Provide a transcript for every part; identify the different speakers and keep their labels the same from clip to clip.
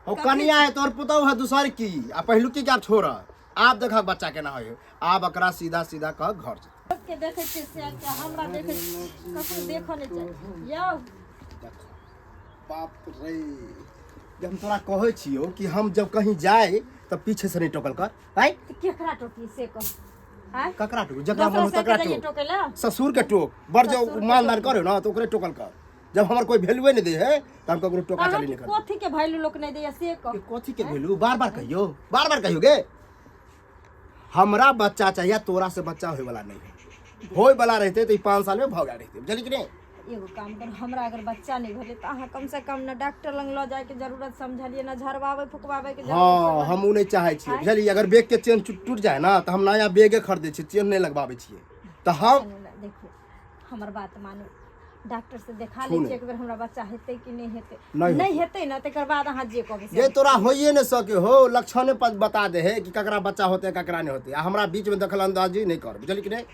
Speaker 1: हो कनिया है तोर पुतहु है दूसर की आ पहिलुकी के आब छोड़। आब देखक बच्चा केना होय। आब एकरा सीधा सीधा कह घर जेतै।
Speaker 2: के देखै छियै से के हमरा देखै छियै, ककरो देखऽ नहि चाही यौ।
Speaker 1: बाप रे, जब हम तोरा कहै छियौ कि हम जब कहीं जाए तब पीछे से नहीं टोकल कर। आय
Speaker 2: तऽ केकरा टोकी से कह? आय
Speaker 1: ककरा टोक? जकरा मन हो
Speaker 2: दोसरा
Speaker 1: तकरा
Speaker 2: से जाइए
Speaker 1: टोक।
Speaker 2: टोकै लए?
Speaker 1: ससुर के टोक बड़ जो
Speaker 2: ससुर के
Speaker 1: मानदान
Speaker 2: टोक।
Speaker 1: करे ना तो ओकरे टोकल कर। जब हमर कोई वैल्यूए नहीं दे है तो हम ककरो टोका चाली नहीं
Speaker 2: अहाँके
Speaker 1: करब।
Speaker 2: कथी के वैल्यू लोक नहि दैया से कह?
Speaker 1: के कथी के वैल्यू? बार बार कहियो, बार बार कहियो गे। हमरा बच्चा चाहिए, तोरा से बच्चा होय वाला नहीं है। होय वाला रहते तो ई 5 साल में भऽ गेल रहते, बुझली कि नहीं?
Speaker 2: एगो काम कर, हमरा अगर बच्चा नहीं भेलै तऽ अहाँ कम से कम न डॉक्टर लग लऽ जायके जरूरत समझलियै, न झड़वाबै फुकवाबै के जरूरत।
Speaker 1: हाँ, हम उ नहीं चाहे छियै, बुझलियै? अगर बैग के चेन टूट जाए ना तऽ हम नया बैगे खरीदै छियै, चेन नहीं लगबाबै छियै। तऽ हम
Speaker 2: देखू, हमर बात मानू, डॉक्टर से देखा लै
Speaker 1: छू
Speaker 2: छियै
Speaker 1: नहि।
Speaker 2: एक बेर, हमरा बच्चा हेतै कि नहि हेतै।
Speaker 1: नहि।
Speaker 2: नहि हेतै ने तकर बाद अहाँ जे कहबै से।
Speaker 1: ये तोरा होइए नहीं सके हो, लक्षणे पर बता दे है कि ककरा बच्चा होते ककरा नहीं होते। आ हमरा बीच में दखल अंदाजी नहीं कर, बुझली कि नहीं?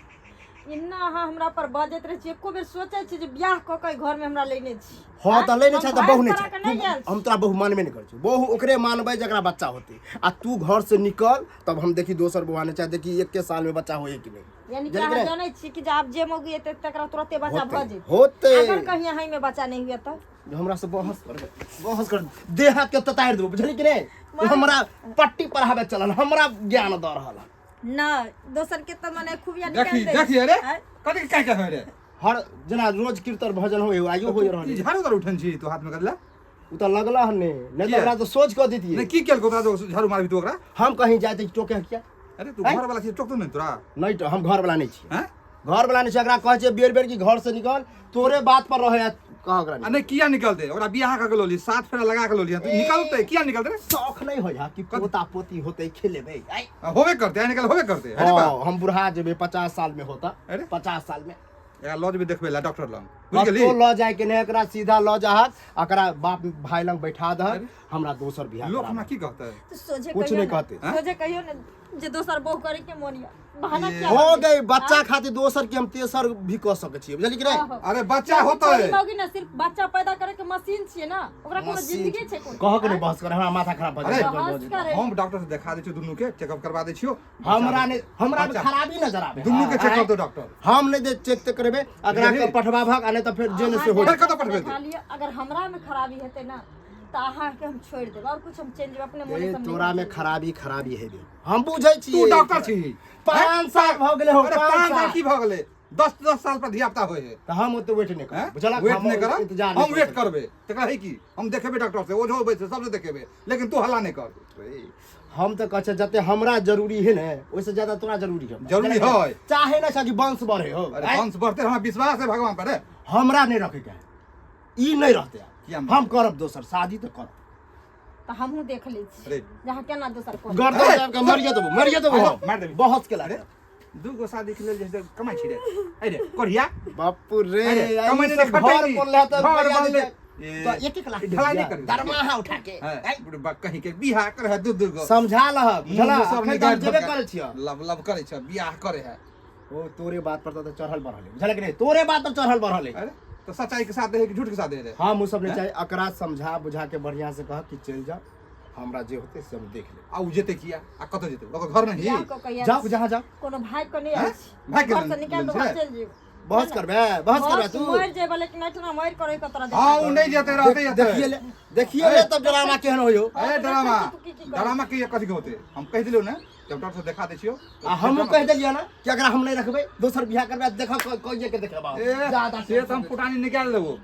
Speaker 2: एना अहाँ हमरा पर बजैत रहै छी, एको बेर सोचै छी जे बियाह कऽ के घर में हमरा लेने छी?
Speaker 1: हाँ तऽ लेने
Speaker 2: हम
Speaker 1: छै तऽ
Speaker 2: भागि
Speaker 1: बहु नहीं
Speaker 2: पड़ा
Speaker 1: छै।
Speaker 2: के नहि आयल छी।
Speaker 1: हम तोरा बहु मानबे नहीं करै छी। बहु ओकरे मानबै जकरा बच्चा होते। आ तू घर से निकल तब हम देखी दोसर बहु आने चाहे, देखी एक के साल में बच्चा होए कि नहीं।
Speaker 2: यानी कि
Speaker 1: बुझली कि
Speaker 2: अहाँ
Speaker 1: नहीं?
Speaker 2: जानै छी कि जे आब जे मौगी एतै तकरा तुरते बच्चा भऽ
Speaker 1: होते
Speaker 2: जेतै?
Speaker 1: होते।
Speaker 2: अगर कहीं अहाँ में बच्चा नहीं हुए तऽ
Speaker 1: हमरा से बहस कर, बहस कर, देह हाथ के ततारि देबो, बुझली कि नहीं? हमरा पट्टी पढ़ाबे चलल, हमरा ज्ञान दऽ रहल हन।
Speaker 2: न दोसर के तऽ मने खूबिया निकालि
Speaker 3: देखी
Speaker 2: दै।
Speaker 3: देखी, अरे
Speaker 2: आँय?
Speaker 3: कथी के कह रे?
Speaker 1: हर जेना रोज कीर्तन भजन होय, आइयो होय रहल
Speaker 3: ई
Speaker 1: है।
Speaker 3: झाड़ू उधर उठन छी तू हाथ में करला।
Speaker 1: उ तऽ लगला हन ने, नहीं तऽ
Speaker 3: किया?
Speaker 1: ओकरा तऽ सोच कऽ दितियै।
Speaker 3: नहीं की केलको तोरा जो झाड़ू मारबी तू ओकरा?
Speaker 1: हम कहीं जाए तऽ टोके किया?
Speaker 3: अरे तू
Speaker 1: आँय?
Speaker 3: घर वाला छी, टोकतो नहीं तोरा?
Speaker 1: नहीं तो हम घर वाला नहीं छियै।
Speaker 3: हैं?
Speaker 1: घर वाला नहीं छियै। एकरा कहै छियै बेर बेर कि घर से निकल, तोरे बात पर रहे कह ओकरा।
Speaker 3: आ नहीं किया निकलते? ओकरा बियाह कऽ के लोली, सात फेरा लगा के लोली, तू निकलते किया निकलते रे?
Speaker 1: शौक नहीं होय हा कि पोता पोती होते खेलेबै। आइ
Speaker 3: आ, होबे करते, आ निकल होबे करते। अरे बा।
Speaker 1: हाँ, हम बुढ़ा जेबै 50 साल में होता।
Speaker 3: अरे?
Speaker 1: 50 साल में
Speaker 3: एकरा लऽ जेबै देखबै ला डॉक्टर लग, बुझि गेली?
Speaker 1: कतौ लऽ जाय के नहीं, एकरा सीधा लऽ जाहक, एकरा बाप भाई लग बैठा दहक।
Speaker 3: अरे?
Speaker 1: हमरा दोसर बियाह
Speaker 3: लोक
Speaker 1: करा
Speaker 3: हमरा
Speaker 1: दहक।
Speaker 3: की कहतै?
Speaker 2: तऽ सोझे
Speaker 1: कुछ
Speaker 2: कहियौ
Speaker 1: नहीं
Speaker 2: ने।
Speaker 1: कहते।
Speaker 3: आँय?
Speaker 2: सोझे कहियौ ने जे दोसर बहु करे के मोन यऽ, बहाना
Speaker 3: ये-
Speaker 2: किया
Speaker 1: हो
Speaker 2: बनबै?
Speaker 1: गई बच्चा खातिर दोसर के हम तेसर भी कऽ सकै छियै, बुझलियै कि नहीं?
Speaker 2: आहो।
Speaker 3: अरे बच्चा होतै।
Speaker 2: छोरी मौगी ने सिर्फ बच्चा पैदा करे के मशीन छियै ना, ओकरा कोनो
Speaker 1: मशीन
Speaker 2: जिंदगी छै कोनो?
Speaker 1: कहक नहि बहस कर, हमरा माथा खराब भऽ
Speaker 3: अरे,
Speaker 1: जाइ।
Speaker 2: बहस करे।
Speaker 3: हम डॉक्टर से देखा दै छियौ, दुनू के चेकअप करवा दै छियौ।
Speaker 1: हमरा नहि, हमरा
Speaker 3: बच्चा-
Speaker 1: खराबी नजर आबे।
Speaker 3: दुनू के चेकअप दो डॉक्टर।
Speaker 1: हम नहि दे चेक ते करेबै, एकरा
Speaker 3: बुझलियै?
Speaker 1: के पठवा भाग, आ नहि तऽ फेर जे नहि से हो।
Speaker 3: फेर कतऽ पठबेतै?
Speaker 2: देखा लिअ, अगर हमरा में खराबी हेतै ना तऽ अहाँके हम छोड़ि देब और कुछ हम चलि जेब अपने मोने
Speaker 1: ए
Speaker 2: से हम नहीं
Speaker 1: तोरा में
Speaker 2: करब।
Speaker 1: खराबी खराबी हेबे, हम बुझै छियै।
Speaker 3: तू डॉक्टर छी।
Speaker 1: 5 साल भऽ गेलै हो।
Speaker 3: अरे
Speaker 1: 5
Speaker 3: 5 साल
Speaker 1: साल
Speaker 3: की भऽ गेलै? 10 10 साल पर धियापुता होइ है।
Speaker 1: तऽ हम ओते वेट नहि करब,
Speaker 3: हैं?
Speaker 1: बुझलक?
Speaker 3: वेट
Speaker 1: हम
Speaker 3: नहीं करब,
Speaker 1: इंतजार नहि
Speaker 3: हम वेट
Speaker 1: करब।
Speaker 3: करबे तकरा है की हम देखेबे डॉक्टर से, ओझो अबै छै सबसे देखेबे, लेकिन तू हल्ला नहीं कर।
Speaker 1: हम तऽ कहै छियै जते हमरा जरूरी है ने ओहिसँ ज्यादा तोरा जरूरी है।
Speaker 3: जरूरी है।
Speaker 1: चाहे ना चाहे कि वंश बढ़े हो।
Speaker 3: अरे
Speaker 1: आँय?
Speaker 3: वंश बढ़ते, हमरा विश्वास है भगवान पर है।
Speaker 1: हमरा नहीं रखे के है, ई नहीं रहते।
Speaker 3: किया?
Speaker 1: हम करब दोसर शादी तऽ करब।
Speaker 2: तऽ हमहूँ देख लै छी
Speaker 3: अरे।
Speaker 2: जे अहाँ केना दोसर करब।
Speaker 1: गर्दन
Speaker 3: अरे!
Speaker 1: दाबि के मरिए देबो, मरिए देबो।
Speaker 3: अरे, मारि देबही।
Speaker 1: बहस के
Speaker 3: अरे
Speaker 1: लागे।
Speaker 3: दू गो शादी के लेल जे छै कमाइ छी रे, अरे कोढ़िया।
Speaker 1: बापू रे।
Speaker 3: अरे,
Speaker 1: आई
Speaker 3: कमाइ नहि
Speaker 1: सब
Speaker 3: खटै
Speaker 1: घर
Speaker 3: नी।
Speaker 1: बनले तऽ
Speaker 3: घर
Speaker 1: रुपैआ
Speaker 3: बनले।
Speaker 1: देतै।
Speaker 3: ए,
Speaker 1: तऽ 1 1 लाख
Speaker 3: ई ढलाई नहि
Speaker 1: दिया।
Speaker 3: करबी।
Speaker 1: दरमाहा उठा के।
Speaker 3: हैं,
Speaker 1: आइ,
Speaker 3: बुढ़बा कहीं के बियाह करे है दू दू गो।
Speaker 1: समझा लह, बुझला?
Speaker 3: मुँह सब
Speaker 1: अखन
Speaker 3: नहि
Speaker 1: तऽ हम
Speaker 3: गाड़ि
Speaker 1: जेबे
Speaker 3: धोके
Speaker 1: करै छियह।
Speaker 3: लब लब करै छ, बियाह करे है।
Speaker 1: ओ तोरे बात पर तऽ चढ़ल बढ़ल है, बुझलक नहि? तोरे बात पर चढ़ल बढ़ल है।
Speaker 3: अरे तो सच्चाई के साथ दे कि झूठ के साथ दे रे?
Speaker 1: हम ओ सब नहि चाही। एकरा समझा बुझा के बढ़िया से कह कि चलि जाओ, हमरा जे होतै से हम देख लेब।
Speaker 3: आ उ जेतै किया आ कतऽ जेतै? ओकर घर नहीं।
Speaker 2: बियाह कऽ के आयल
Speaker 1: जाओ
Speaker 2: छी।
Speaker 1: जहाँ जाओ।
Speaker 2: कोनो भाग के नहि आयल
Speaker 3: हैं?
Speaker 2: छी।
Speaker 3: भागि के
Speaker 2: घर से
Speaker 3: लेने
Speaker 2: निकालि
Speaker 3: छै?
Speaker 2: दो, चलि जेब।
Speaker 1: बहस करबे, बहस करबे
Speaker 2: बस
Speaker 1: तू।
Speaker 2: मरि जेबै लेकिन एहिठिना मरि कऽ रहि कऽ तोरा
Speaker 3: हाँ उ नहीं जेतै, रहतै एतै।
Speaker 1: देखिए ले, देखिए ले तब ड्रामा केहन होयो।
Speaker 3: ए ड्रामा
Speaker 2: तू की की करै?
Speaker 3: ड्रामा के कथी के होतै? हम कहि देलियौ ने जब डॉक्टर से देखा दै छियौ।
Speaker 1: आ हमहूँ कहि देलियै ने कि अगर हम नहीं रखबै दोसर बियाह करबै, देखब कहिए के देखब।
Speaker 3: ए
Speaker 1: ज्यादा
Speaker 3: से तऽ हम फुटानी निकालि देबो।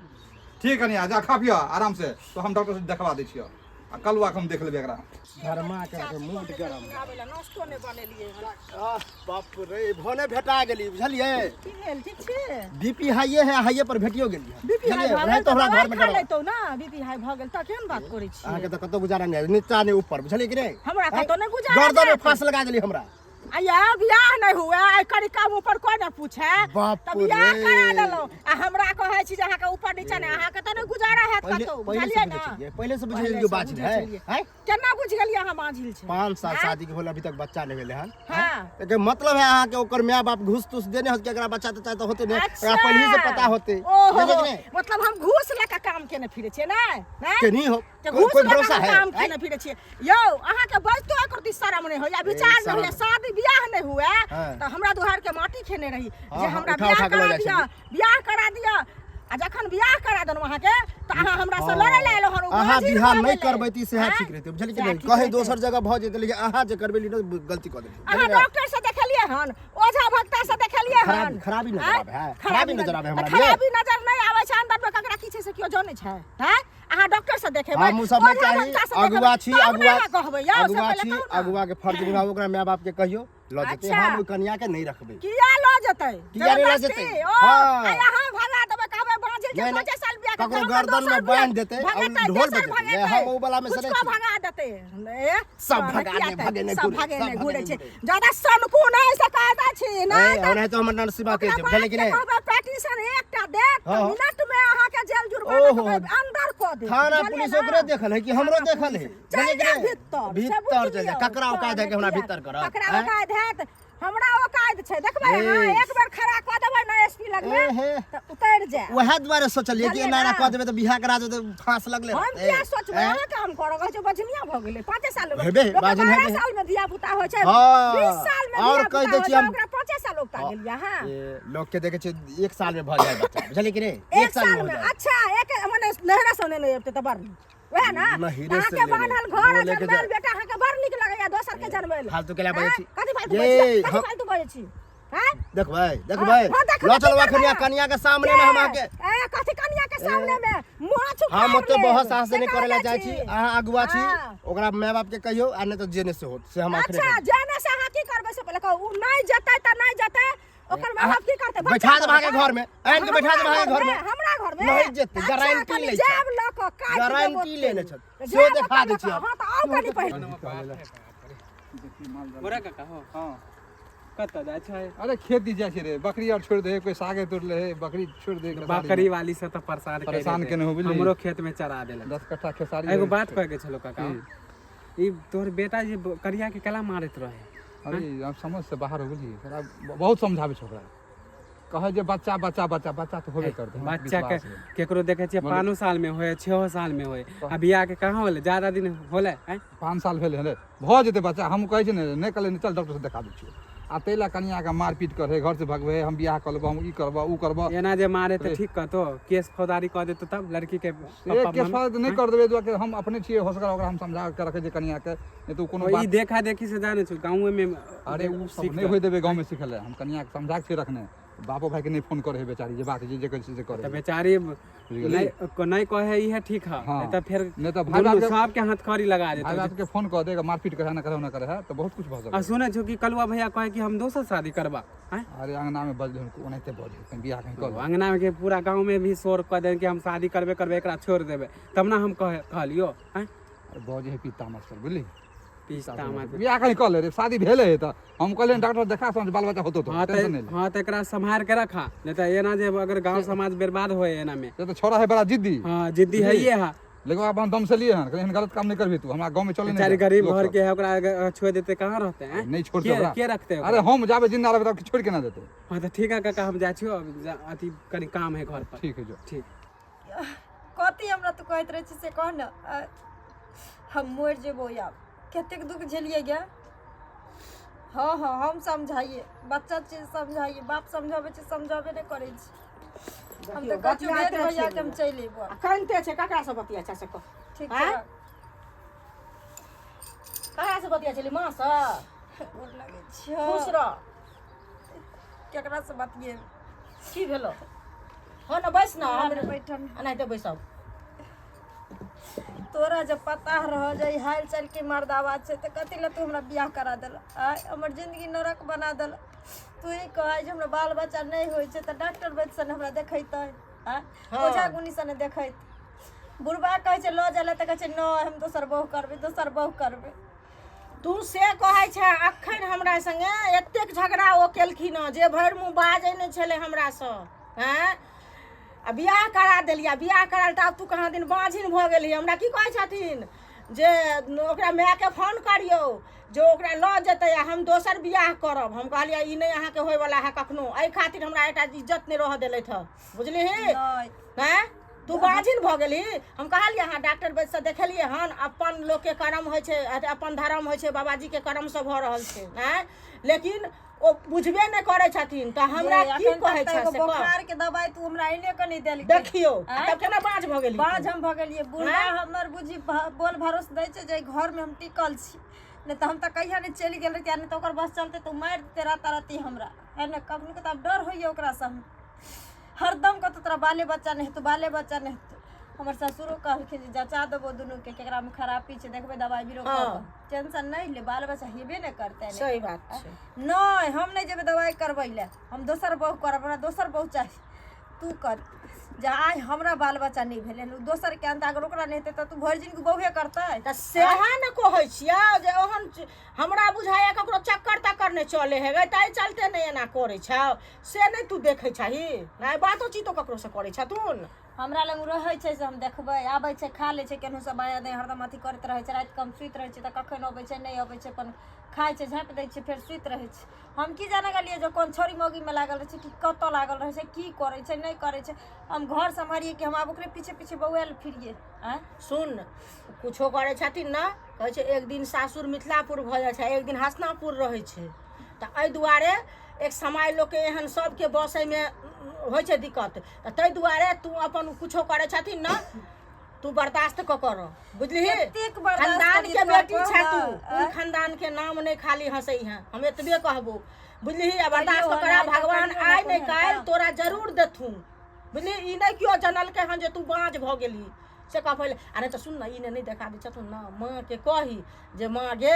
Speaker 3: ठीक है, जा खा पियो आराम से, तो हम डॉक्टर से देखवा दै छियौ आ कल आके हम देख लेबै एकरा।
Speaker 1: धर्मा के मूड गरम।
Speaker 4: आबै ला नाश्तो नहि बनेलियै हन।
Speaker 1: आह बाप रे, भने भेटा गेली, बुझलियै?
Speaker 4: की भेल, ठीक छी?
Speaker 1: बीपी हाइए है, हाइए पर भेटियो गेली।
Speaker 4: बीपी हाई
Speaker 1: बुझलियै?
Speaker 4: भऽ
Speaker 1: नहीं
Speaker 4: गेल
Speaker 1: तऽ हमरा
Speaker 4: दवाइ
Speaker 1: घर में
Speaker 4: खा
Speaker 1: डर।
Speaker 4: लेतौ ना, बीपी हाई भऽ गेल तऽ केहन बात करै छी?
Speaker 1: अहाँके तऽ कतौ गुजारा नहि है, नीचा नहि ऊपर, बुझलियै कि नहि?
Speaker 4: हमरा कतौ नहि गुजारा
Speaker 1: गर्दन में
Speaker 4: जायत।
Speaker 1: फांस लगा देली हमरा।
Speaker 4: आ या बियाह नहि हुए आइ करिका मुँह पर कोइ नहि पूछे
Speaker 1: बाप
Speaker 4: तऽ बियाह
Speaker 1: रे।
Speaker 4: करा देलहुँ आ हमरा कहै छी जे अहाँके ऊपर नीचा नहि अहाँके तऽ नहि गुजारा हैत
Speaker 1: पहिले
Speaker 4: कतहु
Speaker 1: पहिले
Speaker 4: बुझलियै
Speaker 1: से
Speaker 4: ने
Speaker 1: बुझै छलियै पहिले से बुझै
Speaker 4: पहिले
Speaker 1: छलियै
Speaker 4: से
Speaker 1: बाजिल
Speaker 4: बुझै
Speaker 1: है
Speaker 4: छलियै।
Speaker 1: हैं
Speaker 4: केना बुझि गेलियै अहाँ बाझिल छै
Speaker 1: 5 साल
Speaker 4: आँय?
Speaker 1: शादी के होल अभी तक बच्चा नहीं भेलै हन
Speaker 4: हाँ।
Speaker 1: एकर मतलब है अहाँ के ओकर माय बाप घूस तूस देने होत कि एकरा बच्चा तच्चा तऽ होते नहीं
Speaker 4: अच्छा।
Speaker 1: एकरा पहले से पता होते
Speaker 4: ओहो
Speaker 1: बुझलियै कि नहि?
Speaker 4: मतलब हम घूस लऽ कऽ काम केने फिरै छियै नहि नहि
Speaker 1: के नहीं हो
Speaker 4: के
Speaker 1: कोई
Speaker 4: घूस
Speaker 1: कोई
Speaker 4: लऽ कऽ
Speaker 1: भरोसा
Speaker 4: हम
Speaker 1: है
Speaker 4: काम
Speaker 1: आँय?
Speaker 4: केने फिरै छियै यौ अहाँके बजतो एको रत्ती शरम नहि होइया विचार नहि
Speaker 1: शरम।
Speaker 4: होइया शादी बियाह नहि हुए
Speaker 1: हाँ।
Speaker 4: तऽ हमरा दुहार के माटी खेने रही
Speaker 1: हाँ,
Speaker 4: जे
Speaker 1: हाँ,
Speaker 4: हमरा
Speaker 1: उठा
Speaker 4: बियाह
Speaker 1: उठा के लऽ
Speaker 4: करा
Speaker 1: जाइ
Speaker 4: दिअ
Speaker 1: छलियै।
Speaker 4: बियाह करा दिअ आ जखन बियाह करा देलहुँ अहाँके तऽ अहाँ हमरा से
Speaker 1: हाँ।
Speaker 4: लड़ै लए एलहुँ हन ओ
Speaker 1: अहाँ
Speaker 4: बाजी
Speaker 1: बियाह
Speaker 4: भऽ
Speaker 1: नहीं
Speaker 4: गेलै।
Speaker 1: करबै तऽ ई सएह
Speaker 4: आँय?
Speaker 1: ठीक रहतै बुझलियै कि
Speaker 4: सएह
Speaker 1: नहीं
Speaker 4: ठीक
Speaker 1: कहीं
Speaker 4: रहतै।
Speaker 1: दोसर जगह भऽ जेतै लेकिन अहाँ जे करबै लेकिन गलती कऽ देलियै
Speaker 4: अहाँ
Speaker 1: बुझलियै ने?
Speaker 4: डॉक्टर से देखेलिए हन ओझा भक्ता से देखेलिए हन
Speaker 1: खराबी नजर
Speaker 4: आँय?
Speaker 1: आबै है, खराबी नजर आबै हमरा,
Speaker 4: खराबी नजर नहि आबै छै अंदर में ककरा की छै से केओ जानै छै हैं अहाँ डॉक्टर से देखेबै
Speaker 1: हम सब नहि
Speaker 4: ओझा
Speaker 1: चाही
Speaker 4: भक्ता से देखेबै,
Speaker 1: अगुआ छी
Speaker 4: तब ने
Speaker 1: अगुआ
Speaker 4: अहाँ कहबै यौ से
Speaker 1: अगुआ
Speaker 4: पहिले
Speaker 1: छी
Speaker 4: कहू ने।
Speaker 1: अगुआ के फर्ज निभाबू ओकरा माय बाप के कहियो लऽ जेतै
Speaker 4: अच्छा।
Speaker 1: हम ओहि कनिया के नहि रखबै
Speaker 4: किया लऽ जेतै
Speaker 1: किया नहि लऽ
Speaker 4: जबरदस्ती?
Speaker 1: जेतै?
Speaker 4: ओ
Speaker 1: हाँ।
Speaker 4: आइ अहाँ भगा देबै कहबै बाँझिल छै
Speaker 1: नहि, नहि।
Speaker 4: पाँचे साल बियाह के
Speaker 1: ककरो
Speaker 4: गाँवमे
Speaker 1: गर्दन
Speaker 4: दोसर
Speaker 1: में
Speaker 4: बियाह
Speaker 1: बान्हि देतै, आ
Speaker 4: भगेतै,
Speaker 1: ढोल
Speaker 4: तेसर
Speaker 1: बजेतै।
Speaker 4: भगेतै।
Speaker 1: हम ओ वला में से नहि
Speaker 4: कुछको
Speaker 1: छी।
Speaker 4: भगा देतै ए,
Speaker 1: सब
Speaker 4: तोरा
Speaker 1: भगा
Speaker 4: किया
Speaker 1: दे,
Speaker 4: तऽ?
Speaker 1: भगेने
Speaker 4: सब
Speaker 1: घुरे,
Speaker 4: भगेने
Speaker 1: सब
Speaker 4: घुरे
Speaker 1: भगेने
Speaker 4: छै
Speaker 1: घुरे।
Speaker 4: ज्यादा सनकू नहि से कायदा छी नहि
Speaker 1: ए,
Speaker 4: तऽ
Speaker 1: ओनाहितो हमर नरसिम्हा
Speaker 4: ओकरा
Speaker 1: तेज छै बुझलियै कि
Speaker 4: बाप के
Speaker 1: नहि
Speaker 4: कहबै पिटीशन एकटा देत तऽ
Speaker 1: हाँ।
Speaker 4: मिनट में अहाँके जेल जुर्माना
Speaker 1: ओहो।
Speaker 4: के अंदर कऽ देत
Speaker 1: थाना
Speaker 4: बुझलियै
Speaker 1: पुलिस
Speaker 4: ने?
Speaker 1: ओकरे देखल है कि हमरो
Speaker 4: थाना
Speaker 1: देखल है
Speaker 4: पुलिस। चलि
Speaker 1: बुझलियै कि
Speaker 4: जा
Speaker 1: नहि?
Speaker 4: भीतर से
Speaker 1: भीतर
Speaker 4: बुझि
Speaker 1: चलि जा
Speaker 4: लियौ।
Speaker 1: ककरा औकात है कि हमरा
Speaker 4: किया?
Speaker 1: भीतर करत
Speaker 4: ककरा
Speaker 1: आँय?
Speaker 4: औकात हैत हमरा औकात छै देखबै
Speaker 1: ए।
Speaker 4: अहाँ एक बेर खड़ा कऽ देबै ने एसपी लगमे
Speaker 1: ए हे।
Speaker 4: तऽ उतरि जायत
Speaker 1: वएह दुआरे सोचलियै कि
Speaker 4: बुझलियै
Speaker 1: एना एना
Speaker 4: ने?
Speaker 1: कऽ देबै तऽ बियाह करा देबै तऽ फांस लगले
Speaker 4: हम
Speaker 1: रहतै।
Speaker 4: किया सोचबै
Speaker 1: आँय?
Speaker 4: अहाँ काम करऽ कहै छै बजनिया भऽ गेलै 5 साल मे
Speaker 1: हेबे,
Speaker 4: लोकके
Speaker 1: बाजन
Speaker 4: 12
Speaker 1: हेबे।
Speaker 4: साल मे धिया पुता होइ छै
Speaker 1: हाँ।
Speaker 4: 20 साल मे
Speaker 1: और
Speaker 4: धिया
Speaker 1: कहि
Speaker 4: पुता
Speaker 1: दै
Speaker 4: होइ
Speaker 1: छी
Speaker 4: छै
Speaker 1: हम-
Speaker 4: ओकरा 5 साल औगता गेलियै अहाँ
Speaker 1: ए, लोक के देखे छै 1 साल में भऽ जाय बच्चा बुझलियै कि नहि
Speaker 4: एक साल
Speaker 1: हो
Speaker 4: में
Speaker 1: जाय
Speaker 4: अच्छा एक मने नहरा से नहि अबते तऽ बड़ नीक वएह ना
Speaker 1: नहिरे से
Speaker 4: अहाँके
Speaker 1: लेने।
Speaker 4: बान्हल घर आ
Speaker 1: वो लेके
Speaker 4: जनमेल
Speaker 1: जा।
Speaker 4: बेटा अहाँके बड़ नीक लगैया दोसर के जनमेल
Speaker 1: फालतू के ला बजै छी।
Speaker 4: कथी फालतू
Speaker 1: ये,
Speaker 4: बजै छी कथी
Speaker 1: हम-
Speaker 4: फालतू बजै छी हैं
Speaker 1: देखबै देखबै
Speaker 4: हाँ, देखबै,
Speaker 1: लऽ चलू
Speaker 4: की
Speaker 1: अखन
Speaker 4: करबै?
Speaker 1: कनिया के सामने में हम अहाँके
Speaker 4: ए कथी कनिया के सामने में मुँह छुपा
Speaker 1: हम ओते
Speaker 4: लेब।
Speaker 1: बहुत साहस
Speaker 4: से
Speaker 1: नहि करै लए
Speaker 4: कहने
Speaker 1: जाइ छी अहाँ अगुआ छी
Speaker 4: हाँ।
Speaker 1: ओकरा माय बाप के कहियौ आ नहि तऽ जेने से होत से हम अखने
Speaker 4: अच्छा जेने से अहाँ की करबै से पहिले कहू उ नहि जेतै तऽ नहि जेतै ओकर माय बाप की करतै
Speaker 1: बैठा देब अहाँके घर में आनि के बैठा देब अहाँके घर में
Speaker 4: हमरा घर में
Speaker 1: नहि जेतै,
Speaker 4: अच्छा,
Speaker 1: गारंटी
Speaker 4: कनि
Speaker 1: लै छै।
Speaker 4: जेब लऽ कऽ काटि देब
Speaker 1: गारंटी
Speaker 4: ओते।
Speaker 1: लेने छथि।
Speaker 4: जेब
Speaker 1: सेहो देखा
Speaker 4: ओतऽ
Speaker 1: दै
Speaker 4: लऽ
Speaker 1: छी
Speaker 4: कऽ,
Speaker 1: हम।
Speaker 4: हँ तऽ आउ कनि पहिले
Speaker 5: गोरा काका हो
Speaker 3: हाँ
Speaker 5: कतऽ जाइ छै
Speaker 3: अरे खेत दी जाइ छै रे बकरी आर छोड़ि दे कोई सागे तोड़ ले है बकरी छोड़ि दे
Speaker 5: बकरी वाली से तऽ परेशान करि
Speaker 3: परेशान
Speaker 5: देतै।
Speaker 3: केने हो बुझली।
Speaker 5: हमरो खेत में चरा देलक
Speaker 3: 10 कट्ठा खेसारी
Speaker 5: एगो बात कहे के छलो काका ई तोहर बेटा जे करिया के कला मारैत रहे
Speaker 3: अरे आब समझ से बाहर हो बुझली साला बहुत समझाबै छै ओकरा कहै जे बच्चा बच्चा बच्चा बच्चा तऽ होबे करतै हमरा
Speaker 5: बच्चा के
Speaker 3: विश्वास है।
Speaker 5: केकरो देखे छियै 5 साल में होए 6 साल में होए आ बियाह के कहाँ होले ज्यादा दिन होले हैं
Speaker 3: 5 साल भेलै हन भऽ जेतै बच्चा हम कहै छियै ने नहि कहलै चल डॉक्टर से देखा दै छियौ आ ताहि लए कनियाके मारपीट करै घर से भगबै हम बियाह कऽ लेबो हम ई करबो ओ करबो
Speaker 5: एना जे मारे तऽ ठीक कहतो केस फौजदारी कऽ देतो तब लड़की के
Speaker 3: से
Speaker 5: पप्पा
Speaker 3: केस
Speaker 5: मम्मी
Speaker 3: फौजदारी नहि कर देबै दुआरे हम अपने छियै होसगर ओकरा हम समझा के रखै छियै कनियाके नहि तऽ ओ कोनो
Speaker 5: ई
Speaker 3: बात
Speaker 5: देखा देखी से जाने छु गाँव में
Speaker 3: अरे ओ सब नहि होइ देबै गाँवमे सिखल हम कनियाके समझा के छियै रखने बापो भाईके नहि फोन करै है बेचारी जे बात जे जे कहै छै से करै
Speaker 5: तऽ बेचारी नहि नहि कहे इहे ठीक है
Speaker 3: हाँ।
Speaker 5: नहीं तऽ फेर
Speaker 3: नहीं तऽ भाई
Speaker 5: दुनू
Speaker 3: बाप के-
Speaker 5: सबके हथकड़ी लगा देतौ
Speaker 3: भाई बापके फोन कऽ देगा मारपीट करे ना करे ना करे है तऽ बहुत कुछ भऽ
Speaker 5: आ
Speaker 3: सकै
Speaker 5: सुनै छौ कि कलुआ भैया कहे कि हम दोसर शादी करबा आँय?
Speaker 3: अरे अंगनामे बजलै हन ओनाहिते बजै कहीं बियाह कहीं कऽ ले।
Speaker 5: अंगना में के पूरा गांव में भी शोर कऽ दे कि हम शादी करबे करबे एकरा छोड़ देबे तब ना हम कहे कहलियो आँय?
Speaker 3: अरे बजै है पीता मस्तर बुझली
Speaker 5: पिस्ता मत
Speaker 3: बियाह कहीं कऽ ले रे शादी भेलै है तऽ हम कहलियै डॉक्टर देखा समझ बाल बच्चा होतो तो
Speaker 5: हाँ
Speaker 3: टेंशन
Speaker 5: तऽ
Speaker 3: नहीं ले
Speaker 5: हाँ तऽ एकरा सम्हार के रखा नहीं तऽ एना जे अगर गांव समाज बर्बाद होए एना में
Speaker 3: से तऽ छोड़ा है बड़ा जिद्दी
Speaker 5: हाँ जिद्दी है ये है
Speaker 3: लेकिन अब हम दम से लिए हन एहन गलत काम नहीं करबी तू हमरा गांव में चले नहीं
Speaker 5: बेचारी
Speaker 3: दे।
Speaker 5: गरीब
Speaker 3: लोक
Speaker 5: घर
Speaker 3: सब।
Speaker 5: के है ओकरा अगर छोड़ देते कहाँ रहते हैं
Speaker 3: नहीं छोड़ते
Speaker 5: के
Speaker 3: ओकरा।
Speaker 5: के रखते ओकरा?
Speaker 3: अरे हम जाबे जिंदा रहबे तब छोड़ के ना देते
Speaker 5: हाँ तो ठीक है काका हम जाइ छियो अब अथी कनी काम है घर पर
Speaker 3: ठीक है जो
Speaker 5: ठीक
Speaker 2: कथी हमरा तू कहैत रहै छी से कह ने हम मरि जेबो आब कतेक दुख झेलियै गे हँ हँ हम समझाइए बच्चा चीज समझाइए बाप समझाबै छै समझाबे नहि करै छै हम तऽ कहै छियौ
Speaker 4: बतियाते
Speaker 2: भेट भैया
Speaker 4: छै।
Speaker 2: के हम चलि अयबो
Speaker 4: आ कनिते छै ककरा से बतिया छै से कह
Speaker 2: ठीक
Speaker 4: आँय?
Speaker 2: छै
Speaker 4: ककरा से बतिया छली माँ से
Speaker 2: गोर लगै छियौ
Speaker 4: खुश रह
Speaker 2: केकरा से बतियेब
Speaker 4: की भेलो हँ ने बैस ना हम
Speaker 2: बैठल
Speaker 4: एनाहिते बैसब
Speaker 2: तोरा जब पता रह जे ई हाल चाल के मर्दावा छै तऽ कथी लए तू हमरा बियाह करा देल आय हमर जिंदगी नरक बना देल तू ही कहै जे हमरा बाल बच्चा नहि होइ छै तऽ डॉक्टर वैद्य से ने हमरा देखैतै आय ओझा गुनी से ने देखैत बुढ़बा कहै छै लऽ जाइ लए तऽ कहै छै नहि हम दोसर बहु करबै दोसर बहु करबै
Speaker 6: तू से कहै छै अखन हमरा संगे एतेक झगड़ा ओ केलखिन हँ जे भरि मुँह बाजै नहि छलै हमरासँ। आँय, आ बियाह करा देलियै, बियाह कराल तऽ आब तू कहाँ दिन बाँझिन भऽ गेलही। हमरा की कहै छथिन जे ओकरा मायके फोन करियौ जे ओकरा लऽ जेतै आ हम दोसर बियाह करब। हम कहलियै ई नहि अहाँके होयवला है कखनो, एहि खातिर हमरा एकटा इज्जत नहि रहऽ देलथि हँ, बुझलिही?
Speaker 2: नहि।
Speaker 6: आँय, तू बाँझिन भऽ गेलही। हम कहलियै अहाँ डॉक्टर वैद्यसँ देखेलियै हन? अपन लोकके करम होइ छै, अथी अपन धर्म होइ छै, बाबाजीके करमसँ भऽ रहल छै। आँय, लेकिन ओ बुझबे नहि करै छथिन तऽ हमरा
Speaker 2: ये,
Speaker 6: की
Speaker 2: अखन तक
Speaker 6: कहै
Speaker 2: तऽ
Speaker 6: छै
Speaker 2: एगो
Speaker 6: से कह।
Speaker 2: बोखार के दवाई तू हमरा एने के नहि देलकै।
Speaker 6: देखियौ, आ
Speaker 2: आँय?
Speaker 6: तब केना बाँझ भऽ गेली?
Speaker 2: बाँझ हम भऽ गेलियै। बूढ़ा
Speaker 6: आँय?
Speaker 2: हमर बुझी बोल भरोस दै छै जे घर में हम टिकल छी, नहि तऽ हम तऽ कहिया नहि चलि गेल रहितियै। नहि तऽ ओकर बस चलते तऽ ओ मारि देते राताराती हमरा, है ने? कखनो के तऽ आब डर होइए ओकरासँ। हम हरदम कहतौ तोरा बाले बच्चा नहि हेतौ, बाले बच्चा नहि हेतौ। हमर ससुरो कहलखिन जे जँचा देबो दुनूके, केकरामे खराबी छै देखबै, दबाइ बीरो कऽ कऽ। टेंशन नहि ले, बाल बच्चा हेबे नहि करतै।
Speaker 6: सही बात छै।
Speaker 2: नहि, हम नहि जेबै दवाइ करबै लए, हम दोसर बहु करब, हमरा दोसर बहु चाही। तू कर जे आइ हमरा बाल बच्चा नहि भेलै हन, ओ दोसरके अनतै, अगर ओकरा नहि हेतै तऽ तू भरि जिनगी बहुए करतै।
Speaker 6: तऽ सएह ने कहै छियौ जे ओहन हमरा बुझाइए ककरो चक्कर तक्कर नहि चलै हेबै, ताहि चलते नहि एना करै छौ, से नहि तू देखै छही? नहि बातो चीतो ककरोसँ करै छथुन?
Speaker 2: हमरा लग रहै छै से हम देखबै। आबै छै, खा लै छै केनहुसँ, बाया दाइ हरदम अथी करैत रहै छै। रातिके हम सुति रहै छी तऽ कखन अबै छै नहि अबै छै, अपन खाइ छै, झाँपि दै छै, फेर सुति रहै छै। हम की जाने गेलियै जे कोन छौड़ी मौगीमे लागल रहै छै कि कतऽ लागल रहै छै, की करै छै नहि करै छै। हम घर सम्हारियै कि हम आब ओकरे पीछे पीछे बौआयल फिरियै? आँय,
Speaker 6: सुन, कुछो करै छथिन ने, कहै छै एक दिन सासुर मिथिलापुर भऽ जाइ छै, एक दिन हसनापुर रहै छै। तऽ एहि दुआरे एक समय लोकके एहन सबके बसैमे होइ छै दिक्कत। तऽ ताहि दुआरे तू अपन कुछो करै छथिन ने, तू बर्दाश्त कऽ कर, बुझलिही?
Speaker 2: कतेक बर्दाश्त
Speaker 6: खानदान
Speaker 2: करियै
Speaker 6: के
Speaker 2: तोरा
Speaker 6: बेटी
Speaker 2: कह
Speaker 6: छै
Speaker 2: ने,
Speaker 6: तू कुल
Speaker 2: आँय?
Speaker 6: खानदान के नाम नहि खाली हंसै हैं, हम एतबे कहबो, बुझलिही? आ बर्दाश्त
Speaker 2: करियौ
Speaker 6: कऽ करा,
Speaker 2: हन, आइ तऽ
Speaker 6: भगवान
Speaker 2: करियौ ने
Speaker 6: आइ नहि
Speaker 2: कोनो
Speaker 6: काल्हि
Speaker 2: काम।
Speaker 6: तोरा जरूर देथुन, बुझलिही? ई नहि केओ जनलकै हन जे तू बाँझ भऽ गेलही, से कह पहिले। आ नहि तऽ सुन ने, ई नहि देखा दै छथुन ने, माँके कही जे माँ गे,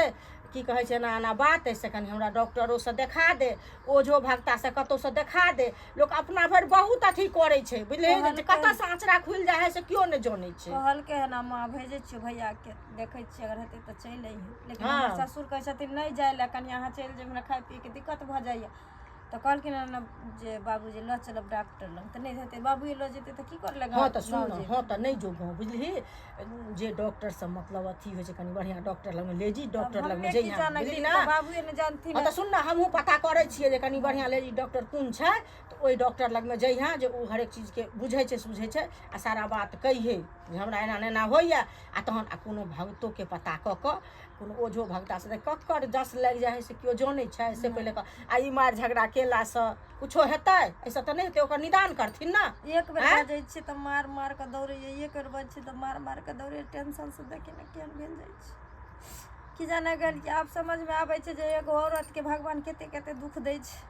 Speaker 6: की कहै छै, एना एना बात अइ, से कनि हमरा डॉक्टरोसँ देखा दे, ओझो भगतासँ कतहुसँ देखा दे। लोक अपना भरि बहुत अथी करै छै, बुझलिही? जे
Speaker 2: कहलकै
Speaker 6: कतऽसँ आँचरा खुलि जाइ हइ से केओ नहि जनै छै।
Speaker 2: कहलकै हन माँ, भेजै छियौ भैयाके, देखै छियै अगर हेतै तऽ चलि अइहे। लेकिन हमर ससुर कहै छथिन नहि जाइ लए, कनि अहाँ चलि जेबै, हमरा खाय पियैके दिक्कत भऽ जाइए। तऽ कहलखिन हन जे बाबूजी लऽ चलब डॉक्टर लग, तऽ नहि हेतै, बाबूए लऽ जेतै तऽ की कर लए
Speaker 6: हँ तऽ सुन
Speaker 2: गाँव
Speaker 6: ने,
Speaker 2: जेबै?
Speaker 6: हँ तऽ नहि जो गाँव, बुझलिही? जे डॉक्टर सब मतलब अथी होइ छै, कनि बढ़िआँ डॉक्टर लगमे, लेडीज
Speaker 2: आब
Speaker 6: डॉक्टर लगमे
Speaker 2: हमे की
Speaker 6: जइहेँ,
Speaker 2: जानै
Speaker 6: बुझली
Speaker 2: गेलियै
Speaker 6: ने?
Speaker 2: तऽ बाबूए ने जानथिन।
Speaker 6: हँ तऽ सुन ने, हमहूँ पता करै छियै जे कनि बढ़िआँ लेडीज डॉक्टर कोन छै, तऽ ओहि डॉक्टर लगमे जइहेँ जे ओ हरेक चीजके बुझै छै सुझै छै, आ सारा बात कहिहे जे हमरा एना ने एना होइए। आ तहन आ कोनो भगतोके पता कऽ कऽ, कोनो ओझो भगतासँ, तऽ ककर जस लागि जाइ हइ से केओ जनै छै? से पहिले कह। आ ई मारि झगड़ा केलासँ कुछो हेतै? एहिसँ तऽ नहि हेतै, ओकर निदान करथिन ने।
Speaker 2: एक बेर
Speaker 6: आँय?
Speaker 2: बजै छियै तऽ मार मार कऽ दौड़ैए, एक बेर बजै छियै तऽ मार मार कऽ दौड़ैए। टेंशनसँ देखी ने केहन भेल जाइ छै, की जाने गेलियै। आब समझमे आबै छै जे एगो औरतके भगवान कते कते दुःख दै छै।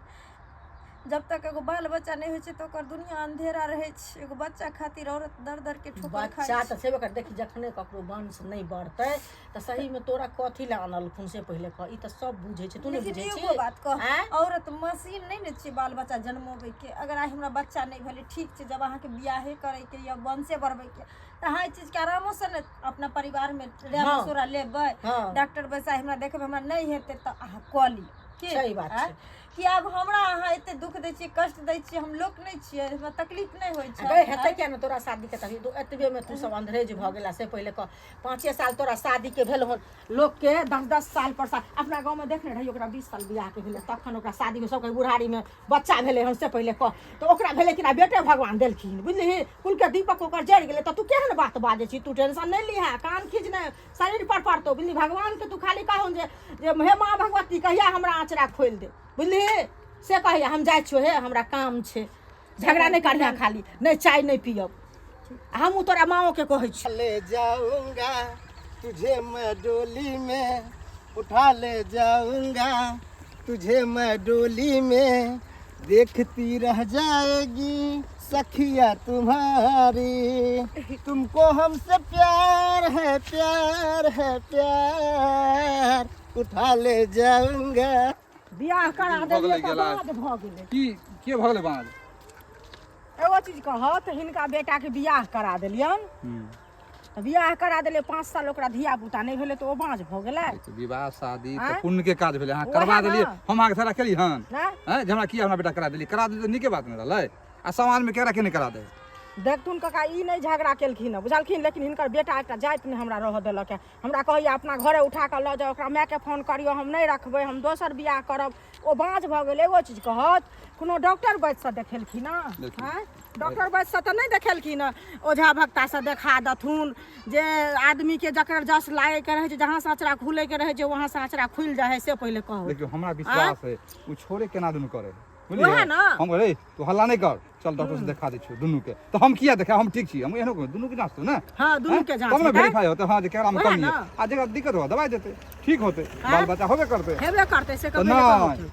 Speaker 2: जब तक एगो बाल बच्चा नहि होइ छै तऽ ओकर दुनिया अंधेरा रहै छै। एगो बच्चा खातिर औरत दर दर के ठोकर खाइ
Speaker 6: बच्चा
Speaker 2: छै।
Speaker 6: तऽ छेबे कर। देखी, जखने ककरो वंश नहि बढ़तै तऽ सहीमे तोरा कथी लए अनलखुन से पहिले कह। ई तऽ सब बुझै छै, तू नहि
Speaker 2: लेकिन
Speaker 6: बुझै
Speaker 2: एगो
Speaker 6: छी?
Speaker 2: बात कह,
Speaker 6: आँय?
Speaker 2: औरत मशीन नहि ने छियै बाल बच्चा जन्मोबैके। अगर आइ हमरा बच्चा नहि भेलै, ठीक छै, जब अहाँके बियाहे करैके या वंशे बढ़बैके तऽ अहाँ एहि चीजके आरामोसँ ने अपना परिवारमे राय मशवरा लेबै। डॉक्टर बैसा हमरा देखबै, हमरा नहि हेतै तऽ अहाँ कऽ लिअ की?
Speaker 6: सही बात
Speaker 2: आँय?
Speaker 6: छै।
Speaker 2: कि आब हमरा अहाँ एते दुख दै छियै, कष्ट दै छियै, हम लोक नहि छियै? हमरा तकलीफ नहि होइ छै?
Speaker 6: गै, हेतै किया ने तोरा शादीके तकलीफ? तू एतबेमे तू सब अंधरेज भऽ गेला से पहिले कह। 5 साल तोरा शादीके भेल हन, लोकके 10-10 साल पर अपना गाँवमे देखने रही, ओकरा 20 साल बियाहके भेलै तखन ओकरा शादीमे सबके बुढ़ारीमे बच्चा भेलै हन, से पहिले कह। तऽ ओकरा भेलै कि ना बेटे भगवान देलखिन, बुझलिही? कुलके दीपक ओकर जरि गेलै। तऽ तू केहन बात बाजै छी? तू टेंशन नहि लिहे, कान खींच नहि शरीर पर पड़तौ, बुझली? भगवानके तू खाली कहून जे हे माँ भगवती, कहिया हमरा आँचरा खोलि दे, बुझलिही? से कहिया। हम जाइ छियौ हे, हमरा काम छै, झगड़ा नहि करिहे खाली, नहि चाय नहि पियब। हमहूँ तोरा माँओके कहै छी।
Speaker 1: ले जाऊंगा तुझे मैं डोली में, उठा ले जाऊंगा तुझे मैं डोली में, देखती रह जाएगी सखिया तुम्हारी, तुमको हमसे प्यार है, प्यार है प्यार, उठा ले जाऊंगा।
Speaker 6: बियाह करा
Speaker 3: भऽ गेलै
Speaker 6: देलियै तऽ
Speaker 3: गेला।
Speaker 6: बाँझ भऽ गेलै।
Speaker 3: की के भऽ गेलै बाँझ?
Speaker 6: एगो चीज कहत, हिनका बेटाके बियाह करा देलियनि। तऽ बियाह करा देलियै 5 साल ओकरा धिया पुता नहि भेलै तऽ ओ बाँझ भऽ गेलै।
Speaker 3: देखियौ, विवाह शादी तऽ
Speaker 6: आँय?
Speaker 3: पुण्य के काज भेलै, अहाँ
Speaker 6: ओएह
Speaker 3: करवा
Speaker 6: ने।
Speaker 3: देलियै, हम अहाँके सारा केली हन
Speaker 6: नहि
Speaker 3: हैं जे हमरा किया हमरा बेटा करा देलियै, करा देलियै तऽ नीके बात नहि रहलै, आ समाजमे केकरा के नहि करा दे।
Speaker 6: देखथुन काका, ई नहि झगड़ा केलखिन हँ बुझलखिन, लेकिन हिनकर बेटा एकटा जाति नहि हमरा रहऽ देलक हँ। हमरा कहैया अपना घरे उठा कऽ लऽ जाउ, ओकरा मायके फोन करियौ, हम नहि रखबै, हम दोसर बियाह करब। ओ बाँझ भऽ गेल। एगो चीज कहत, कोनो डॉक्टर वैद्यसँ देखेलखिन हँ?
Speaker 3: देखियौ।
Speaker 6: आँय, डॉक्टर वैद्यसँ तऽ नहि देखेलखिन हँ, ओझा भक्तासँ देखा देथुन जे आदमीके जकर जस लागैके रहै छै, जहाँसँ अँचरा खुलैके रहै छै वहाँसँ अँचरा खुलि जाइ हइ, से पहिले कहू।
Speaker 3: देखियौ, हमरा विश्वास है ओ छोड़े केना दुनू करे, बुझलियै?
Speaker 6: ओएह ने।
Speaker 3: हम कहलियै, तू हल्ला नहि कर, चल डॉक्टर से देखा दै छियौ दुनू के। तऽ हम किया देखा, हम ठीक छी, हम एहनो कहबै, दुनू के जाँच तो ने।
Speaker 6: हँ, दुनू के जाँच
Speaker 3: तब ने
Speaker 6: हेतै।
Speaker 3: वेरीफाई होतै, हँ, जे केकरा में
Speaker 6: ओएह
Speaker 3: कमी है
Speaker 6: ने।
Speaker 3: आ जेकरा दिक्कत हो दवाई देतै, ठीक होतै, बाल बच्चा होबे करतै।
Speaker 6: हेबे करतै से
Speaker 3: तऽ
Speaker 6: कभी
Speaker 3: नहि,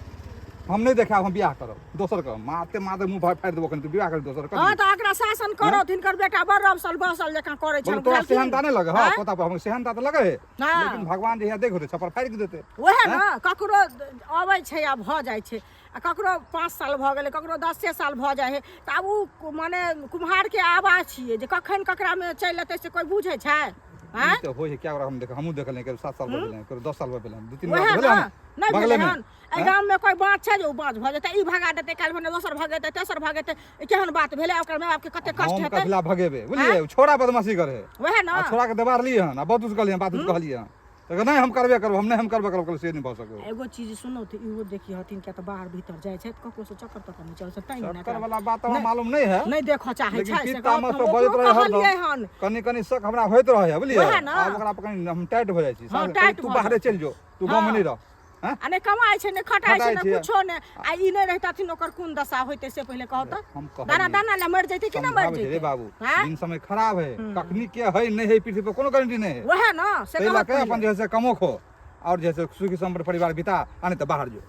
Speaker 3: हम नहि देखायब, हम बियाह करब दोसर करब, मारते मारते मुँह फाड़ि देबो कनि, तू बियाह कर दोसर कर।
Speaker 6: हँ, तऽ एकरा शासन करत, हिनकर बेटा बड़ रमसल बसल जकाँ करै
Speaker 3: बोलो
Speaker 6: छनि।
Speaker 3: तोरा
Speaker 6: बुझलखिन?
Speaker 3: सेहनता नहि लगे? हँ,
Speaker 6: आँय?
Speaker 3: पोता पर हम सेहनता तऽ लगे है,
Speaker 6: हँ।
Speaker 3: लेकिन भगवान जहिया देख होतै छप्पर फाड़ि के देतै।
Speaker 6: ओएह ने, ककरो अबै छै आ भऽ जाइ छै, आ ककरो 5 साल भऽ गेलै, ककरो 10 साल भऽ जाइ हइ, तऽ आब ओ माने कुम्हारके आवाज छियै जे कखन ककरामे चलि एतै से कोइ बुझै छै? आँय?
Speaker 3: ई तऽ होइ है, क्या हम देख, हमहूँ देखलियै, ककरो 7 साल भऽ गेलै, ककरो 10 साल भऽ गेलै, 2-3
Speaker 6: ओएह
Speaker 3: बार भेलै
Speaker 6: ने
Speaker 3: हन
Speaker 6: नहि भेलै
Speaker 3: बगलेमे।
Speaker 6: हन। एहि गाममे कोइ बाँझ छै जे ओ बाँझ भऽ जेतै, ई भगा देतै, काल्हि भने दोसर भगेतै, तेसर भगेतै, ई केहन बात भेलै? ओकर माय बापके कते कष्ट
Speaker 3: हम
Speaker 6: हेतै।
Speaker 3: कथिला भगेबै, बुझलियै? छोड़ा बदमाशी करे
Speaker 6: ओएह ने।
Speaker 3: आ छोड़ा के दबारलियै हन आ बहुत कुछ कहलियै हन, बात कहलियै हन, तऽ नहि हम करबे करब, हम नहि हम करबे करब, कहलियै से नहि भऽ सकै।
Speaker 6: एगो चीज सुनू तऽ, इहो देखी हथिन, किया तऽ बाहर भीतर जाइ छै, ककरो से चक्कर तक्कर नहि चलै छै, तैं ने
Speaker 3: चक्कर वाला बात हमरा मालूम नहीं है,
Speaker 6: नहि देखऽ चाहै
Speaker 3: लेकिन
Speaker 6: छै से
Speaker 3: पीत
Speaker 6: कहत,
Speaker 3: तामस
Speaker 6: हम
Speaker 3: तऽ बजैत
Speaker 6: ओकरो
Speaker 3: रहै हरदम।
Speaker 6: कहलियै हन।
Speaker 3: कनि कनि शक हमरा होइत रहै है, बुझलियै?
Speaker 6: ओएह ने।
Speaker 3: आब ओकरा पर कनि हम टाइट भऽ जाइ छी।
Speaker 6: हँ,
Speaker 3: साँझ-
Speaker 6: टाइट
Speaker 3: तू
Speaker 6: भऽ
Speaker 3: बाहरे
Speaker 6: जाइ।
Speaker 3: चलि जो, तू गाँवमे
Speaker 6: हँ।
Speaker 3: नहि रह। हैं?
Speaker 6: आ नहि कमाइ छै, नहि खटाइ छै,
Speaker 3: खटाइ
Speaker 6: नहि
Speaker 3: छै।
Speaker 6: कुछो नहि, आ ई नहि रहितथिन ओकर कोन दशा होइतै से पहिले कहू तऽ।
Speaker 3: हम कहलियै।
Speaker 6: दाना दाना लए मरि जैतै कि नहि मरि
Speaker 3: समझाबै छै रे
Speaker 6: जैतै?
Speaker 3: बाबू,
Speaker 6: हैं?
Speaker 3: दिन समय खराब है, कखनी के है नहीं है पृथ्वी पर कोनो गारंटी नहीं है।
Speaker 6: ओएह ने से
Speaker 3: ताहि लऽ
Speaker 6: कहत
Speaker 3: के अपन
Speaker 6: पहिले।
Speaker 3: जे है से कमो खो और जे है से सुखी सम्पन्न परिवार बिता, आ नहि तऽ बाहर जो।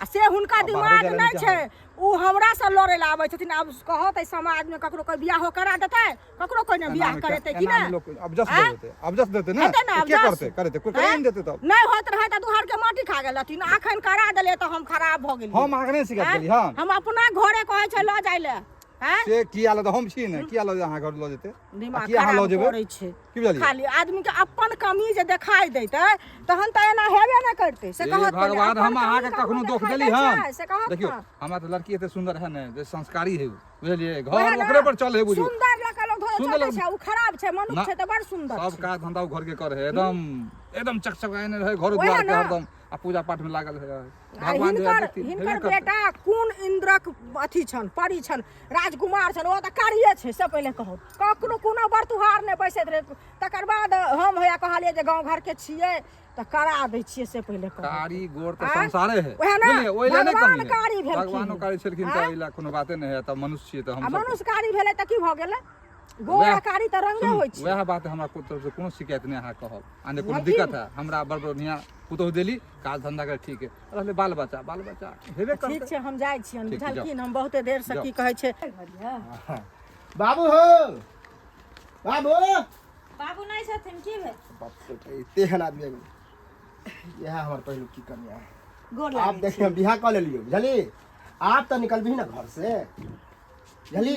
Speaker 6: आ से हुनका
Speaker 3: आ बाहरो
Speaker 6: दिमाग
Speaker 3: जाय लए
Speaker 6: नहि
Speaker 3: नहि
Speaker 6: छै, ओ हमरा से लड़ै लए आबै छथिन। आब कहत एहि समाजमे ककरो कोइ बियाहो करा देतै, ककरो कोइ नहि बियाह
Speaker 3: एनामे
Speaker 6: करेतै कि
Speaker 3: एनामे
Speaker 6: नहि?
Speaker 3: लोक अबजस
Speaker 6: आँय?
Speaker 3: देतै, अबजस देतै ने।
Speaker 6: हेतै ने
Speaker 3: तऽ के
Speaker 6: अबजस?
Speaker 3: करतै? करेतै कोइ करे
Speaker 6: आँय?
Speaker 3: नहि देतै तब।
Speaker 6: नहि होइत रहै तऽ दुहर के माटि खा गेल रहथिन, अखन करा देलियै तऽ हम खराब भऽ गेलियै।
Speaker 3: हम अहाँके नहि शिकायत
Speaker 6: आँय?
Speaker 3: केली हन।
Speaker 6: हम अपना घरे कहै छै लऽ जाइ लए। आँय?
Speaker 3: से किया लऽ, हम छी ने, किया लऽ अहाँ घर लऽ जेतै? आ
Speaker 6: दिमाग
Speaker 3: किया अहाँ लऽ
Speaker 6: खराब
Speaker 3: जेबै?
Speaker 6: करै छै।
Speaker 3: की बुझलियै?
Speaker 6: खाली आदमी के अपन कमी जे देखाई दैतै तहन तऽ एना हेबे नहि करतै, से
Speaker 3: हे
Speaker 6: कहत पहिले।
Speaker 3: भगवान,
Speaker 6: अपन
Speaker 3: हम
Speaker 6: कमी
Speaker 3: अहाँके
Speaker 6: ककरो
Speaker 3: कखनो दोख
Speaker 6: देखाई
Speaker 3: देली
Speaker 6: दै
Speaker 3: हन?
Speaker 6: छै, से कहत
Speaker 3: देखियौ,
Speaker 6: ने।
Speaker 3: हमरा तऽ लड़की एते सुन्दर है ने जे संस्कारी है, बुझलियै?
Speaker 6: वएह
Speaker 3: घर
Speaker 6: ने,
Speaker 3: ओकरे पर चले है, बुझू।
Speaker 6: सुन्दर लऽ कऽ लोक धोरे
Speaker 3: सुन्दर
Speaker 6: चलै
Speaker 3: लऽ-
Speaker 6: छै, ओ खराब छै, मनुख
Speaker 3: ना।
Speaker 6: छै तऽ बड़ सुन्दर
Speaker 3: सब
Speaker 6: छै।
Speaker 3: काज धंधा ओ घर के करे है, एकदम एकदम चकचकाने रहे घर
Speaker 6: वएह
Speaker 3: द्वार के
Speaker 6: ने।
Speaker 3: हरदम, आ पूजा पाठ में लागल है।
Speaker 6: आ
Speaker 3: भगवान जे
Speaker 6: हिनकर
Speaker 3: देथिन, हेबे
Speaker 6: हिनकर
Speaker 3: करतै।
Speaker 6: बेटा कोन इन्द्रक अथी छन, परी छन, राजकुमार छन, ओ तऽ कारिये छै से पहिले कहू। कखनो कोनो बर तुहार नहि बैसैत रहै, तकर बाद हम हैया कहलियै जे गाँव घरके छियै तऽ करा दै छियै, से पहिले कहू।
Speaker 3: कारी गोर तऽ
Speaker 6: आँय?
Speaker 3: संसारे है,
Speaker 6: ओएह ने,
Speaker 3: बुझलियै? ओहि लए नहि
Speaker 6: भगवान
Speaker 3: कमी है।
Speaker 6: कारी भेलखिन।
Speaker 3: भगवानो कारी छलखिन तऽ
Speaker 6: आँय?
Speaker 3: एहि लए कोनो बाते नहि है, तऽ मनुष्य छियै तऽ
Speaker 6: आ
Speaker 3: हम सब
Speaker 6: मनुष्य कारी भेलै तऽ की भऽ गेलै? गोर
Speaker 3: वएह-
Speaker 6: आ कारी तऽ रंगे
Speaker 3: सुनू,
Speaker 6: होइ छै।
Speaker 3: वएह बात है, हमरा कोनो तरफ से कोनो शिकायत नहि अहाँ कहब आ नहि कोनो
Speaker 6: बुझलखिन?
Speaker 3: दिक्कत है। हमरा बड़ बढ़िया पुतोहु देली, काज धंधा कर ठीक है, रहलै बाल बच्चा, बाल बच्चा हेबे
Speaker 6: ठीक
Speaker 3: करतै।
Speaker 6: छै, हम जाइ छियनि।
Speaker 3: ठीक छै, जाउ।
Speaker 6: बुझलखिन? हम बहुते देरसँ
Speaker 3: जाउ।
Speaker 6: की कहै छै।
Speaker 1: बाबू हो, बाबू।
Speaker 2: बाबू नहि छथिन, की भेल?
Speaker 1: बाप रे, तेहन आदमी आबि गेलै। इएह हमर पहिलुक की कमिया है।
Speaker 4: गोर
Speaker 1: आब
Speaker 4: लागै।
Speaker 1: देखियौ, हम बियाह कऽ लेलियौ, बुझली? आब तऽ निकलबही ने घर से, बुझली?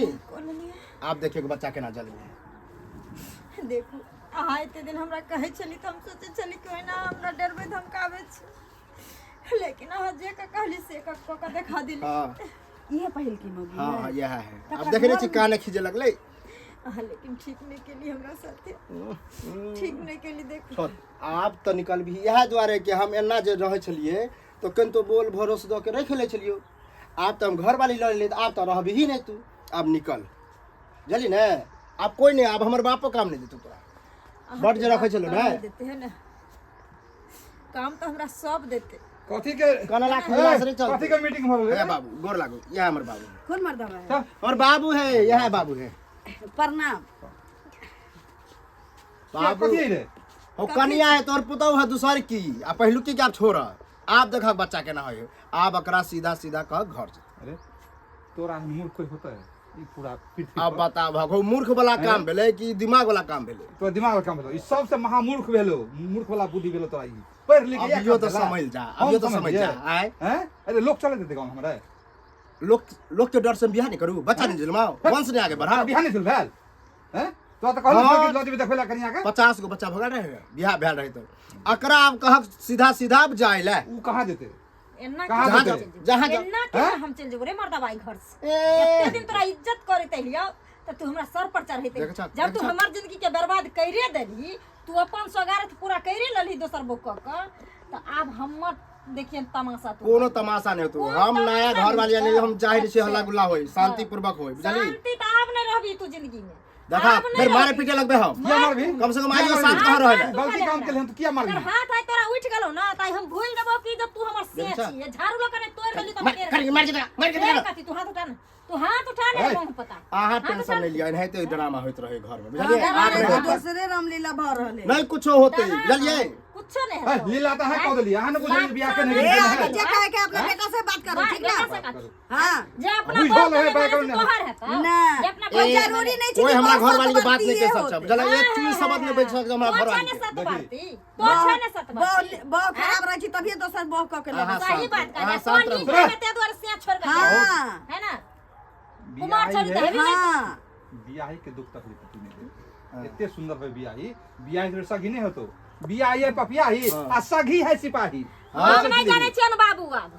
Speaker 1: आब देखियौ कि बच्चा केना जलमी।
Speaker 2: देखू, अहाँ एते दिन हमरा कहै छली तऽ हम सोचै छली कि ओहिना हमरा डरबै धमकाबै छी, लेकिन अहाँ जे कऽ कहली से कऽ कऽ कऽ देखा देली।
Speaker 1: हाँ।
Speaker 4: इहे पहिल की मौगी?
Speaker 1: हाँ हाँ, इएह है। आब देख रहे छी काने खींचे लगलै।
Speaker 2: अहाँ लेकिन ठीक नहि केली हमरा साथे, ठीक नहि केली। देखू,
Speaker 1: छोड़, आब तऽ निकलबही। इएह दुआरे कि हम एना जे रहै छलियै तऽ कनितो बोल भरोस दऽ के राखि लै छलियौ, आब तऽ हम घरवाली लऽ लेलियै, तऽ आब तऽ रहबही नहि तू, आब निकल, बुझली ने? आब कोइ नहि, आब हमर बापो काम नहि देतौ तोरा। बड जे रखै छलौ ने।
Speaker 2: नहि देते है ने काम तऽ हमरा सब देते।
Speaker 3: कथी के
Speaker 1: कनला खुजला से नहीं
Speaker 3: कथी
Speaker 1: चलते।
Speaker 3: के मीटिंग भऽ
Speaker 1: हे
Speaker 3: गेलै?
Speaker 1: बाबू, गोर लागू। इएह हमर बाबू है।
Speaker 4: कोन मर्दवा है?
Speaker 1: हमर बाबू है, इएह बाबू है।
Speaker 4: प्रणाम
Speaker 1: बाबू।
Speaker 3: कथी रे?
Speaker 1: हो कनिया है तोर पुतहु है दूसर की, आ पहिलुकी के आब छोड़। आब देख बच्चा केना होइ, आब एकरा सीधा सीधा कह घर जेतै।
Speaker 3: अरे तोरा एहन मूर्ख कोइ होतै ई पूरा पृथ्वी
Speaker 1: आब
Speaker 3: पर?
Speaker 1: बता भगो, मूर्ख वाला काम भेलै कि दिमाग वाला काम भेलै?
Speaker 3: तोरा दिमाग वाला काम भेलो, ई सबसे महामूर्ख भेलो, मूर्ख वाला बुद्धि भेलो तोरा। ई पढ़ि लिख के इएह
Speaker 1: अभियो
Speaker 3: काम
Speaker 1: तऽ
Speaker 3: भेला?
Speaker 1: समझ जा,
Speaker 3: हम
Speaker 1: अभियो तऽ
Speaker 3: समझ
Speaker 1: समझ जा।
Speaker 3: लिए?
Speaker 1: आय
Speaker 3: हैं? अरे लोग चले देते गाँव हमरा?
Speaker 1: लोक लोक के डर से हम बियाह नहीं करू, बच्चा नहीं जन्माओ, वंश नहीं आगे बढ़ाओ।
Speaker 3: बिहान नहि भेल हैं? तोरा तऽ कहलहुँ
Speaker 1: हाँ।
Speaker 3: कि लऽ जेबै देखबै लए कनिया के।
Speaker 1: 50 गो बच्चा भऽ गेल रहे, बियाह भेल रहे। तऽ एकरा आब कहक सीधा सीधा आब जाय ले।
Speaker 3: उ कहाँ जेतै?
Speaker 2: एना
Speaker 3: कहाँ
Speaker 2: केना
Speaker 3: जेतै?
Speaker 2: चलि जेबौ?
Speaker 1: जहाँ जाओ।
Speaker 2: एना केना हम चलि जेबौ रे मर्दबाई घर से?
Speaker 1: ए।
Speaker 2: एते दिन तोरा इज्जत करैत एलियौ तऽ तू हमरा सर पर चढ़ैत
Speaker 1: देखै छह,
Speaker 2: जब तू
Speaker 1: देखै छह।
Speaker 2: हमर जिंदगी के बर्बाद कइरे देलही, तू अपन सोगारथ पूरा कइरे लेलही दोसर बो कऽ कऽ, तऽ आब हमर देखियन तमाशा तू।
Speaker 1: कोनो तमाशा नहीं होतो।
Speaker 2: कोनो
Speaker 1: हम नया
Speaker 2: तमाशा
Speaker 1: घर वाली
Speaker 2: नहीं।
Speaker 1: नहीं, हम चाहे छी हल्ला
Speaker 2: अच्छा।
Speaker 1: गुल्ला होई, शांतिपूर्वक होई, बुझली?
Speaker 2: शांति तऽ आब नहि रहबी तू जिंदगी में।
Speaker 1: देखा
Speaker 2: आब नहि
Speaker 1: फिर मारे
Speaker 2: रहबी।
Speaker 1: पीटे लगबे हम।
Speaker 3: किया मारबी?
Speaker 1: कम से कम आइयो शांत कहाँ रहे?
Speaker 3: गलती काम केलहन तऽ किया मारबी?
Speaker 2: अगर हाथ आइ तोरा उठि गेलौ ना तऽ आइ हम भूलि देबौ कि जब तू हमर से
Speaker 1: देखै छह?
Speaker 2: छियै झाड़ू लऽ कऽ नहि तोड़ि देली तऽ
Speaker 1: मार
Speaker 2: फेर
Speaker 1: मार मार के देखा, मार के
Speaker 2: फेर
Speaker 1: देखा।
Speaker 2: कथी? तू हाथ उठा ने, तू हाथ उठा ने।
Speaker 3: ए।
Speaker 2: मुँह पता।
Speaker 1: अहाँ टेंशन नहीं लिया, एनाहिते ड्रामा होइत रहे घर में, बुझलियै?
Speaker 7: हाँ,
Speaker 1: आब
Speaker 7: एगो
Speaker 1: नहीं होतै।
Speaker 7: दोसरे रामलीला भऽ रहल है।
Speaker 1: नहीं कुछो होते, बुझलियै?
Speaker 2: कुछो नहीं
Speaker 3: ए,
Speaker 2: हेतौ।
Speaker 3: लीला तऽ अहाँ कऽ देलियै, अहाँ ने बुझलियै जे बियाह केने
Speaker 7: ए,
Speaker 3: है।
Speaker 7: अहाँके जे कहे के अपना बेटा से बात करू, ठीक
Speaker 2: बेटा
Speaker 7: ना?
Speaker 2: से कथी?
Speaker 7: हाँ।
Speaker 2: जे अपना
Speaker 3: बुझल
Speaker 2: बाप
Speaker 3: है,
Speaker 2: के
Speaker 3: बैकग्राउंड
Speaker 2: से तोहर हेतौ।
Speaker 7: ना।
Speaker 2: जे अपना
Speaker 7: कोई
Speaker 2: बाप के
Speaker 7: जरूरी नहीं छै
Speaker 1: कोई
Speaker 7: कि
Speaker 1: हमरा
Speaker 7: बहुत
Speaker 1: घर वाली के बात नहीं
Speaker 7: सतबरतीये
Speaker 1: कह सकता,
Speaker 7: होतै।
Speaker 1: बुझलियै? एक चीज शब्द नहीं बैठ सकता हमरा घर वाली
Speaker 2: तो
Speaker 1: के।
Speaker 2: छै ने सतबाती, तो छै ने सतबाती।
Speaker 7: बहू बहू खराब रहै छै तभिए दोसर बहू कऽ के
Speaker 1: अहाँ
Speaker 7: लेबै।
Speaker 2: सही
Speaker 1: शांत
Speaker 2: बात
Speaker 1: रहू,
Speaker 2: कहलियै।
Speaker 1: अहाँ
Speaker 2: कोन
Speaker 1: शांत रहू।
Speaker 2: नीक है ताहि दुआरे से छोड़ि कऽ
Speaker 7: हाँ।
Speaker 2: गेल। है ना? कुमार
Speaker 3: बियाही
Speaker 2: छली तऽ
Speaker 3: है,
Speaker 2: हेबी नहि।
Speaker 7: हाँ।
Speaker 3: बियाही के दुख तकलीफ तू नहीं दे। एते सुंदर है बियाही, बियाही से सगी नहीं होतो। बियाही है पपियाही आ सगी है सिपाही।
Speaker 2: हम नहि जानै छियनि बाबू, आब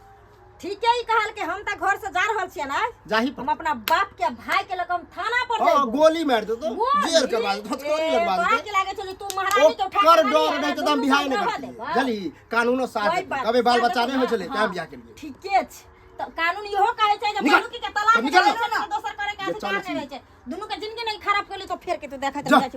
Speaker 2: ठीके ही कहल के हम तऽ घर से जा रहल छियनि आइ।
Speaker 1: जाही पर।
Speaker 2: हम अपना बाप के भाई के लग हम थाना पर
Speaker 1: हाँ,
Speaker 2: जइबो।
Speaker 1: गोली मार देतो,
Speaker 2: गोली?
Speaker 1: जेल करवा देतो, हथकड़ी
Speaker 2: ए,
Speaker 1: लगवा
Speaker 2: तोरा
Speaker 1: देतो।
Speaker 2: की लागै छौ जे तू महारानी के उठा के
Speaker 1: ओकर
Speaker 2: मारही,
Speaker 1: डर
Speaker 2: हमरा
Speaker 1: नहीं तऽ हम
Speaker 2: दुनू
Speaker 1: बियाह
Speaker 2: के
Speaker 1: नहीं
Speaker 2: रहऽ
Speaker 1: करतियै,
Speaker 2: देबौ।
Speaker 1: बुझली? कानूनो साथ
Speaker 2: कोई
Speaker 1: देतै।
Speaker 2: बात
Speaker 1: कभी बाल
Speaker 2: साथ
Speaker 1: बच्चा नहीं होइ छलै,
Speaker 2: हाँ,
Speaker 1: तैं बियाह केलियै।
Speaker 2: ठीके छै। तऽ कानून इहो कहै छै जे
Speaker 1: निकल।
Speaker 2: मनुख के तलाक
Speaker 1: निकल।
Speaker 2: देबै छै तऽ दोसर करे के
Speaker 1: जे
Speaker 2: अधिकार
Speaker 1: चलै
Speaker 2: नहि रहै
Speaker 1: छी।
Speaker 2: छै। दुनू के जिंदगी नहीं खराब केली तो फेर के तू देखैत
Speaker 1: जा।
Speaker 2: रहि जाइ छै।